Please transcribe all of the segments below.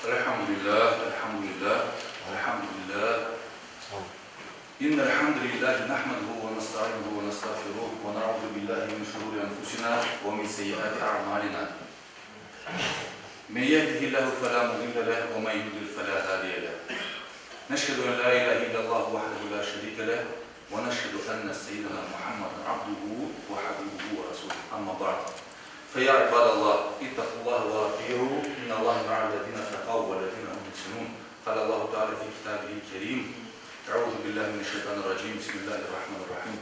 Elhamdülillah, elhamdülillah, elhamdülillah. İnnel hamdelillahi nahmeduhu ve nestainuhu ve nestağfiruh ve nauzu billahi min şururi enfusina ve min seyyiati a'malina. Men yehdihillahu felâ mudille leh ve men yudlil felâ hâdiye leh. Neşhedü en lâ ilâhe illallahu vahdehu lâ şerîke leh ve neşhedü enne seyyidena Muhammeden abduhu ve habîbuhu ve rasûluh. Amma ba'd. Fe ya ibadallah, ittaqullaha ve ati'u, innallaha ma'allezîne teqav vellezîne hum muhsinûn. Qâle Allahu Teâlâ fî kitâbihil kerîm, Eûzü billâhi mineşşeytânirracîm, Bismillâhirrahmânirrahîm.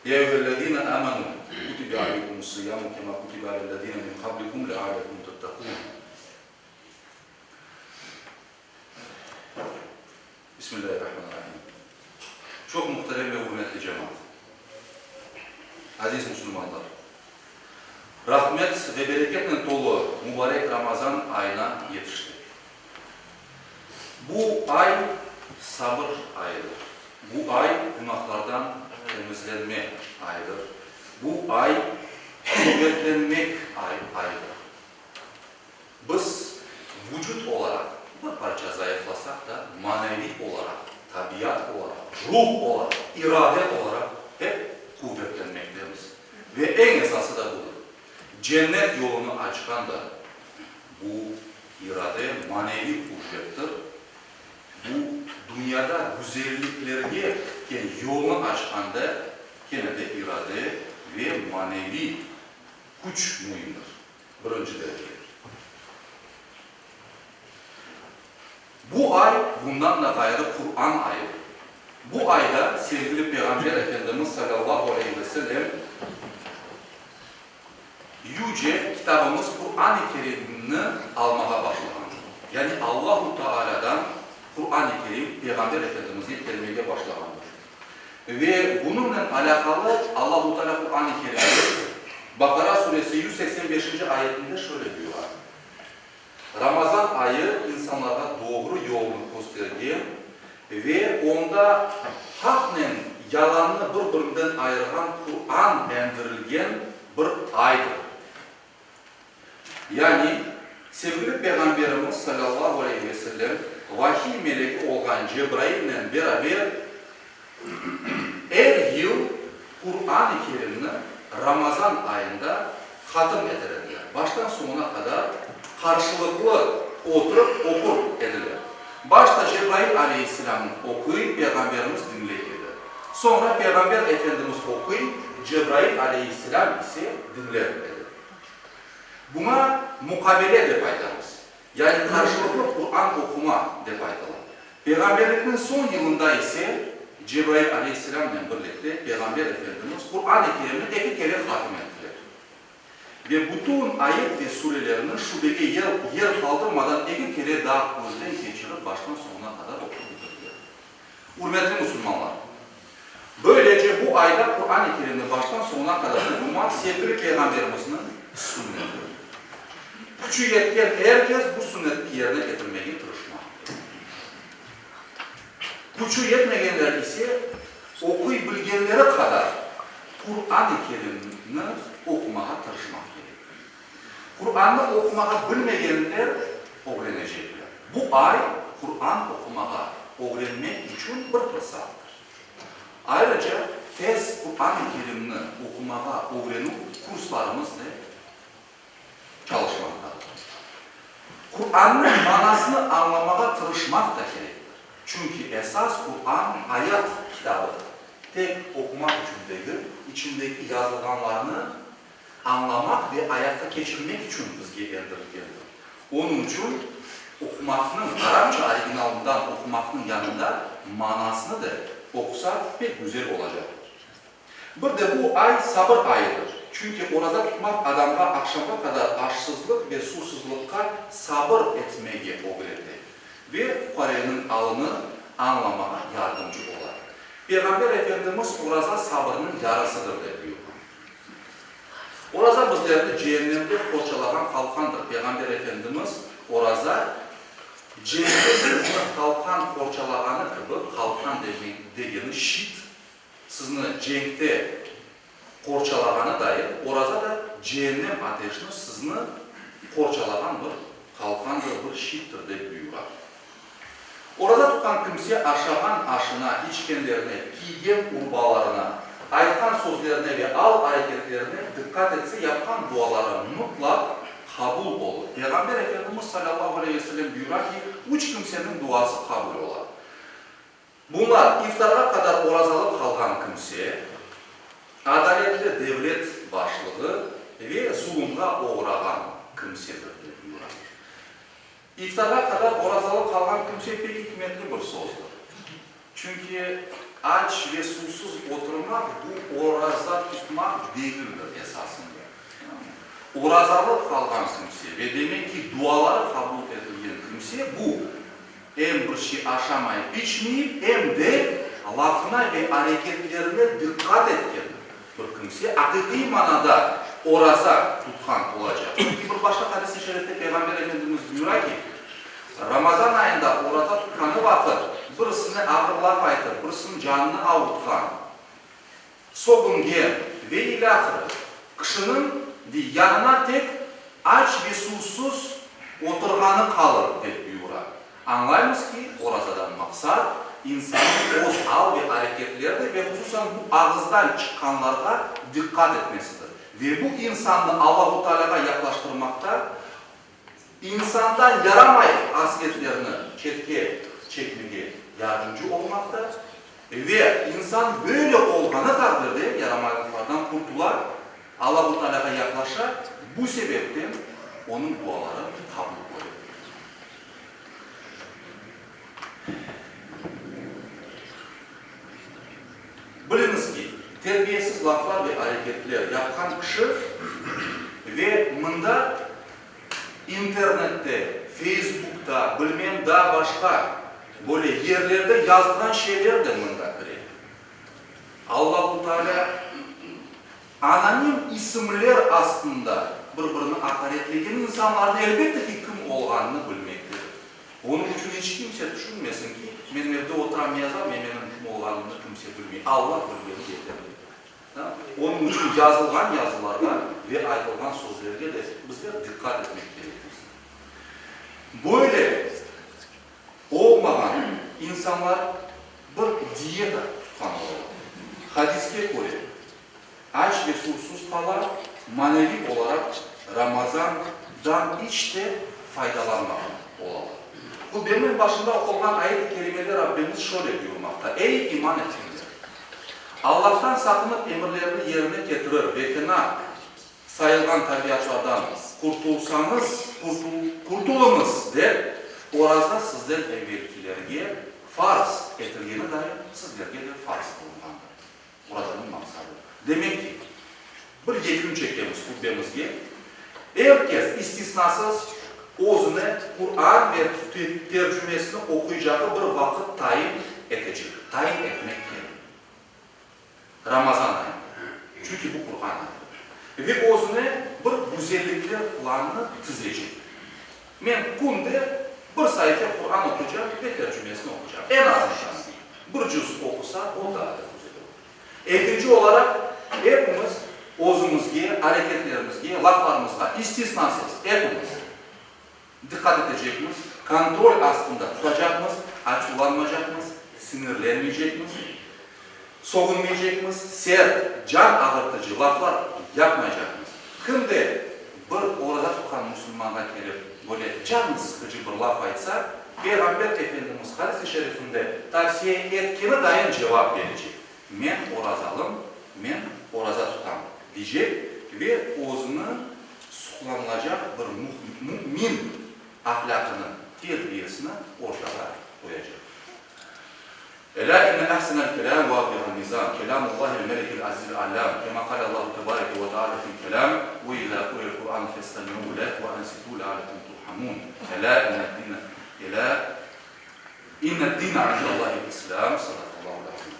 Ya eyyühellezîne âmenû, kutibe aleykumus-sıyâmu kemâ kutibe alellezîne min qablikum leallekum tettekûn. Bismillâhirrahmânirrahîm. Çoq muhterem ve ürmetli cemaat! Aziz musulmanlar! Rahmet ve bereketnen tolu mubarek Ramazan ayına yetiştik. Bu ay sabır ayıdır. Bu ay günahlardan temizlenme ayıdır. Bu ay quvetlenmek ayıdır. Biz vucut olaraq bir parça zayıflasaq da, maneviy olaraq, tabiat olaraq, ruh olaraq, irade olaraq hep quvetlenmektemiz. Ve eñ esası da budır. Cennet yolunı açqan da bu irade, maneviy quvettir. Bu dünyada güzelliklerge yolnı açqan da kene de irade ve maneviy küç müimdir. Birinci derecede. Bu ay, bundan da ğayrı, Quran ayıdır. Bu ayda sevgili Peyğamber Efendimiz salâllahu aleyhi ve sellem Yüce Kitabımız Quran-ı Kerimni almağa başlağan. Yani Allahu Taalâdan Quran-ı Kerim Peyğamber Efendimizge kelmege başlağandır. Ve bunıñnen alâqalı Allahu Teala Quran-ı Kerimde, Baqara suresi 185-nci ayetinde şöyle buyura, Ramazan ayı insanlarğa doğru yolnı köstergen ve onda haqnen yalannı bir-birinden ayırğan Quran endirilgen bir aydır. Yani, sevgili Peyğamberimiz salâllahu aleyhi ve sellem vahiy meleki olğan Cebrailnen beraber er yıl Quran-ı Kerimni Ramazan ayında hatm eter ediler, baştan soñuna qadar qarşılıqlı oturıp oqur ediler. Başta Cebrail aleyhisselâm oquy, Peyğamberimiz diñley edi. Soñra Peyğamber Efendimiz oquy, Cebrail aleyhisselâm ise diñler edi. Buña muqabele dep aytamız, yani qarşılıqlı Quran oquma dep aytıla. Peyğamberlikniñ soñ yılında ise Cebrail aleyhisselâmnen birlikte Peyğamber Efendimiz Quran-ı Kerimni eki kere hatm ettiler ve bütün ayet ve surelerni şübege yer qaldırmadan eki kere daa közden keçirip baştan soñuna qadar oqup bitirdiler. Ürmetli musulmanlar! Böylece bu ayda Quran-ı Kerimni baştan soñuna qadar oqumaq sevgili Peyğamberimizniñ sünnetidir. Küçü yetken er kes bu sünnetni yerine ketirmege tırışmaq kerek. Küçü yetmegenler ise oquy bilgenleri qadar Quran-ı Kerimni oqumağa tırışmaq kerek. Qurannı oqumağa bilmegenler ögrenecekler. Bu ay Quran oqumağa ögrenmek içün bir fırsattır. Ayrıca tez Quran-ı Kerimni oqumağa ögrenüv kurslarımız de çalışmaqtadır. Qurannıñ manasını añlamağa tırışmaq da kerektir. Çünki esas Quran ayat kitabıdır. Tek oqumaq içün degil, içindeki yazılğanlarnı añlamaq ve ayatqa keçirmek içün bizge endirilgendir. Onıñ içün oqumaqnıñ, arapça originalından oqumaqnıñ yanında manasını da oqusaq pek güzel olacaqtır. Bir de bu ay sabır ayıdır, çünki oraza tutmaq adamğa aqşamğa qadar aşsızlıq ve suvsuzlıqqa sabır etmege ögrete ve fuqareniñ alını añlamağa yardımcı ola. Peyğamber Efendimiz oraza sabırnıñ yarısıdır dep buyurğan. Oraza bizlerni ceennemde qorçalağan qalqandır. Peyğamber Efendimiz, Oraza, cenkte sizni qalqan qorçalağanı kibi, qalqan degeni şit, sizni cenkte qorçalağanı dayın, oraza da ceennem ateşni sizni qorçalağan bir. Qalqandır, bir şittir, dep buyura. Oraza tutqan kimse aşağan aşına, içkenlerine, kiygen urbalarına, aytqan sözlerine ve al-areketlerine diqqat etse, yapqan duaları mıtlaq qabul olur. Peyğamber Efendimiz salâllahu aleyhi ve sellem buyura ki, üç kimseniñ duası qabul ola. Bunlar, iftarğa qadar orazalı qalğan kimse, adaletli devlet başlığı ve zulumğa oğrağan kimsedir, dep buyura. İftarğa qadar orazalı qalğan kimse pek ikmetli bir sozdır. Çünki aç ve suvsuz oturmaq bu oraza tutmaq degildir esasında. Orazalı qalğan kimse ve demek ki duaları qabul etilgen kimse bu em bir şey aşamayıp içmeyip, em de lafına ve areketlerine diqqat etken bir kimse aqiqiy manada oraza tutqan olacaq. Çünki bir başqa hadis-i şerifte Peyğamber Efendimiz buyura ki, Ramazan ayında oraza tutqanı vaqıt birisine ağır laf aytıp, birisiniñ canını avurtqan, sögüngen ve ilâhre kişiniñ, dey, yanına tek aç ve suvsuz oturğanı qalır, dep buyura. Añlaymız ki, orazadan maqsat, insannıñ öz al ve areketlerine ve hususan bu ağızdan çıqqanlarğa diqqat etmesidir. Ve bu insannı Allahu Taalâğa yaqlaştırmaqta, insandan yaramay asletlerni çetke çekmege yardımcı olmaqta ve insan böyle olğanı taqdirde yaramaylıqlardan qurtula, Allahu Taalâğa yaqlaşa, bu sebepten onıñ duaları qabul olur. Biliñiz ki, terbiyesiz laflar ve areketler yapqan kişi ve mında internette, feysbukta, bilmem daa başqa böyle yerlerde yazılğan şeyler de mında kire. Allahu Teala anonim isimler astında bir-birini aqaretlegen insanlarnı elbette ki kim olğanını bilmektedir. Onıñ içün iç kimse tüşünmesin ki, men evde oturam, yazam ve menim kim olğanımnı kimse bilmey. Alla bilgeni yeterlidir. Onıñ içün yazılğan yazılarğa ve aytılğan sözlerge de bizler diqqat etmek kerekmiz. Böyle olmağan insanlar bir diyeta tutqan olalar. Hadiske köre, aç ve suvsuz qala, maneviy olaraq Ramazandan iç te faydalanmağan olalar. Hutbeniñ başında oqulğan ayet-i kerimede Rabbimiz şöyle buyurmaqta, Ey iman etkenler! Allahtan saqınıp emirlerini yerine ketirir ve fena sayılğan tabiatlardan qurtulsañız, qurtulıñız, dep, oraza sizden evelkilerge farz etilgeni dayın sizlerge de farz qılınğandır. Orazanıñ maqsadı. Demek ki, bir yekün çekemiz hutbemizge, er kes istisnasız özüne Quran ve tercümesini oquycağı bir vaqıt tayin etecek, tayin etmek kerek. Ramazan ayında. Çünki bu Quran ayıdır. Ve özüne bir güzellikler planını tizecek. Men künde bir saife Quran oquycam ve tercümesini oquycam. Eñ azından bir cüz oqusa, o daa da güzel olur. Ekinci olaraq, epimiz özümizge, areketlerimizge, laflarımızğa istisnasız epimiz diqqat etecekmiz, kontrol astında tutacaqmız, açuvlanmacaqmız, siñirlenmeycekmiz, sögünmeycekmiz, sert, can ağırtıcı laflar yapmaycaqmız. Kim de bir oraza tutqan musulmanğa kelip, böyle can sıqıcı bir laf aytsa, Peyğamber Efendimiz hadis-i şerifinde tavsiye etkeni dayın cevap berecek, Men orazalım, men oraza tutam, diycek ve özüni suqlanılacaq bir mümin ahlâqını, terbiyesini ortağa qoyacaq. Elâ inne ahsenel kelâm ve ableğel mizân, kelâmullâhil melikil azizil allâm, kemâ kâle Allahu tebareke ve teâlâ fil kelâm, ve izâ quri'el Kur'ânu festemi'û leh ve ansitû leallekum turhamûn. Elâ inne dîne, elâ inne dîne indallâhil islâm. Sadakallâhul azîm.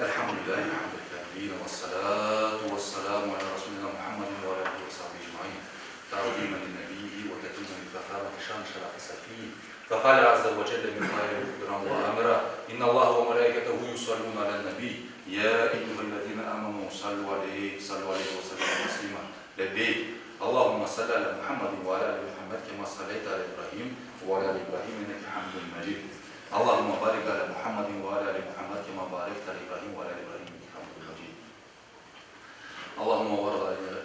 Elhamdülillahi hamdel kâfirîne vessalâtu vesselâmu alâ rasûlinâ Muhammedin ve alâ âlihi ve sahbihi ecmaîn. Ta'zîmen li nebiyyihi ve tekrîmen li fehâmeti şân-i şerefi safiyyi. Feqale azze ve celle min qailin muhbiran ve amira, İnnallaha ve melâiketehu yusallûne alen-nebiy, yâ eyyühellezîne âmenû sallu aleyhi, sallu aleyhi ve sellimû teslîmâ. Lebbeyk, Allahümme salli alâ Muhammedin ve alâ âli Muhammed kemâ salleyte alâ İbrahim ve alâ âli İbrahim inneke hamidun mecid. Allahümme barik alâ Muhammedin ve alâ âli Muhammed kemâ bârekte alâ İbrahim ve alâ âli İbrahim inneke hamidun mecid. Allahümme varda.